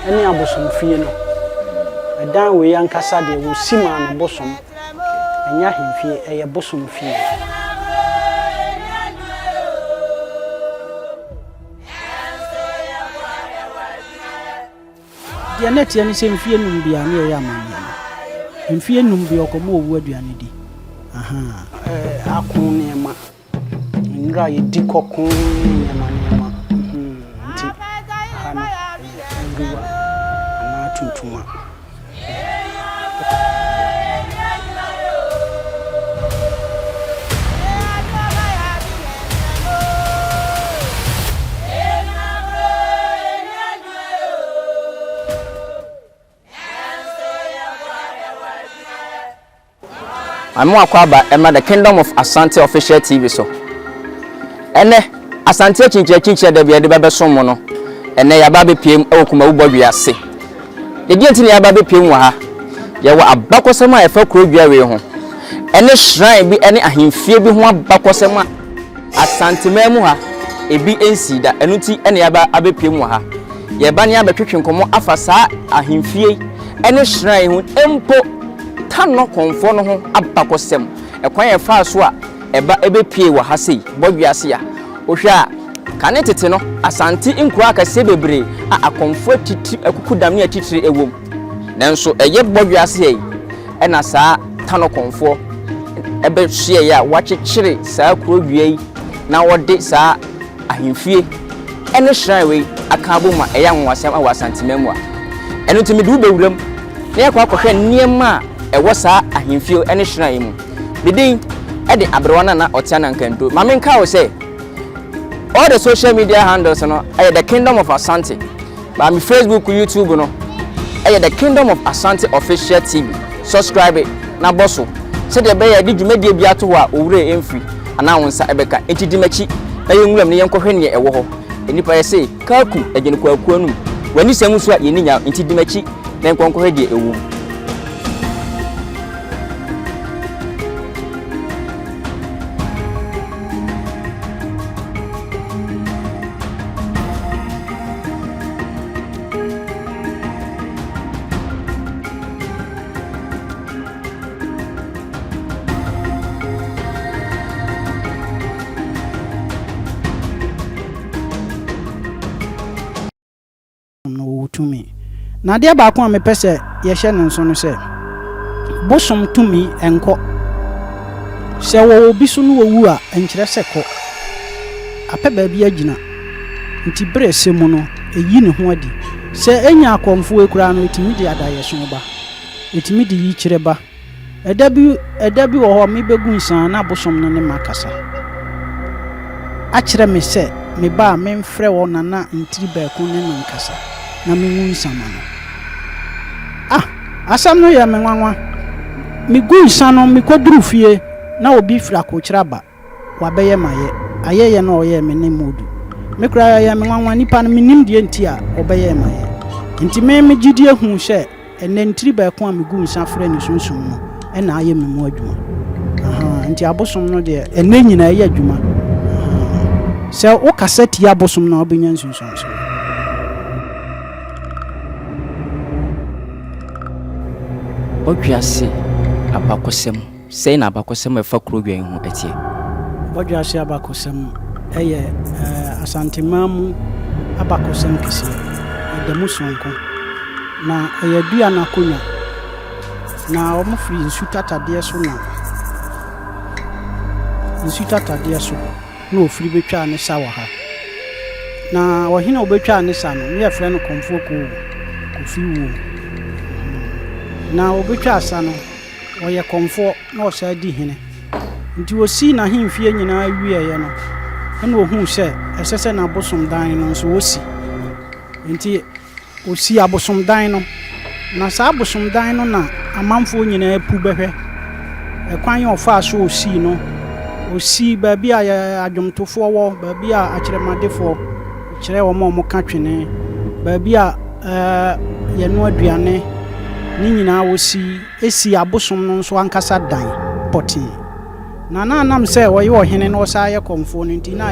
Ɛne abosomfie no. Ɛdan wei ankasa deɛ wɔsi maa no bosom. Ɛnyɛ ahemfie, ɛyɛ bosomfie. Deɛ na ɛteɛ ne sɛ mfeɛ num biara na yɛyɛ amanneɛ no. Mfeɛ num biara ɔkɔma owu aduane di. Ahaa. Ako nneɛma, nnuro a yɛdi kɔko ne nneɛma nneɛma. Nti ha no ɛyɛ aruwa anaa tuntuma. Maame Akwaaba ɛma The Kingdom of Asante Official TV so. Ɛnɛ, Asante akyinkyini akyinkyini a da bi yɛde bɛbɛsom mo no, ɛnɛ yɛaba abɛpiem wɔ Kumawu Bɔdwe ase. Deɛ nti na yɛaba abɛpiem wɔ ha, yɛwɔ abakɔsɛm a ɛfa kuro dua wei ho, ɛne shrine bi ne ahemfie bi ho abakɔsɛm a Asanteman mu ha, ebi nsii da, ɛno nti na yɛaba abɛpue mu wɔ ha. Yɛreba ne yɛabɛtwetwe nkɔmmɔ afa saa ahemfie yi ne shrine yi ho, mpo Tanɔ kɔmfoɔ no ho abakɔsɛm, ɛkwan a ɛfaa so a ɛba ɛbɛpuee wɔ ha sei, Bɔdwe ase a. Wohwɛ a, kane tete no, Asante nkuro akɛseɛ bebree a akɔmfoɔ atitire, akukudam ne atitire wɔ mu. Nanso ɛyɛ Bɔdwe ase ha yi na saa Tanɔ kɔmfoɔ bɛsoɛeɛ a wɔakyekyere saa kuro dua yi na wɔde saa ahemfie ne shrine wei aka abom a ɛyɛ anwanwasɛm wɔ Asanteman mu a. Ɛno nti mede wo bɛwura mu na yɛakɔ akɔhwɛ nneɛma a ɛwɔ saa ahemfie ne shrine yi mu. Me din de Aberewa Nana Ɔtea Nankandu. Ma menka wo sɛ all the social media handles no ɛyɛ The Kingdom of Asante. Ba me Facebook, YouTube no ɛyɛ The Kingdom of Asante Official TV. Subscribe na bɔ so sɛdeɛ ɛbɛyɛ a yɛde dwumadie bi ato hɔ a wo werɛ mfiri anaa wo nsa ɛbɛka. Enti di m'akyi na yɛnwura mu na yɛnkɔhwɛ neɛ ɛwɔ hɔ. Nnipa yɛse Kaaku agyene kwaku anum. W'ani sɛm nso a yɛnni nyaw. Enti di m'akyi na yɛnkɔ nkɔhwɛ deɛ ɛwɔ mu. No wɔwɔ tumi. Na adeɛ baako a mepɛ sɛ yɛhyɛ no nso no sɛ, bosom tumi nkɔ. Sɛ wɔwɔ obi so na owu a, ɛnkyerɛ sɛ kɔ. Apɛ baabi agyina. Nti berɛ sɛ mu no, ɛyi ne ho adi. Sɛ ɛnya akɔmfoɔ koraa no, ɛtumi de adaeɛso ba. Ɛtumi de yikyerɛ ba. Ɛda bi, ɛda bi wɔ hɔ a mebɛgu nsa na abosom no ne makasa akyerɛ me sɛ meba a memfrɛ wɔ Nana Ntiri Bɛɛko ne no nkasa na mengu nsa ma no. Ah! Asɛm no yɛɛ me nwanwa. Megu nsa no, mekɔduru fie na obi firi Akokyerɛ aba. Wabɛyɛ mayɛ. Ayɛyɛ no a ɔyɛɛ me ne Modu. Me koraa ɛyɛ me nwanwa, nipa no mennim deɛ nti a ɔbɛyɛɛ mayɛ. Nti me me gyidie huu sɛ ɛnnɛ ntiri baako a megu nsa frɛ ne sunsum no na ayɛ me mu adwuma. Ahaa, nti abosom no deɛ ɛnnɛ nyinaa ɛyɛ adwuma. Ahaa, sɛ wokasa tia abosom no a wobɛnya nsunsuansoɔ. Ɔtwease abakɔsɛm. Sɛn na abakɔsɛm a ɛfa kuro dwa yi ho teɛ? Bɔdwoase abakɔsɛm yɛ Asanteman mu abakɔsɛm kɛseɛ. Ɛda mu sononko. Na ɛyɛ Adua no akonnwa. Na wɔfiri nsu tatadeɛ so na nsu tatadeɛ so na wɔfiri bɛtwaa ne sa wɔ ha. Na ɔhene a ɔbɛtwaa ne sa no, ne yɛfrɛ no Kɔmfoɔ Koo, Kofi Wuo. Na ɔbɛtwaa sa no, Ɔyɛ kɔmfoɔ na ɔsan di hene. Nti ɔsii n'ahemfie nyinaa wieeɛ no, ɛna ɔhuu sɛ ɛsɛ sɛ n'abosomdan no nso ɔsi. Nti ɔsii abosomdan no, na saa abosomdan no na amanfoɔ nyinaa pu bɛhwɛ. Ɛkwan a ɔfaa so ɔsii no, ɔsii baabi a adwomtofoɔ wɔ, baabi a akyerɛmadefoɔ, kyerɛ wɔn a wɔka twene, baabi a yɛnoa aduane, ne nyinaa wɔsi sii abosom no nso ankasa dan pɔtee. Na na nam sɛ ɔyɛ ɔhene na ɔsan yɛ kɔmfoɔ no nti na.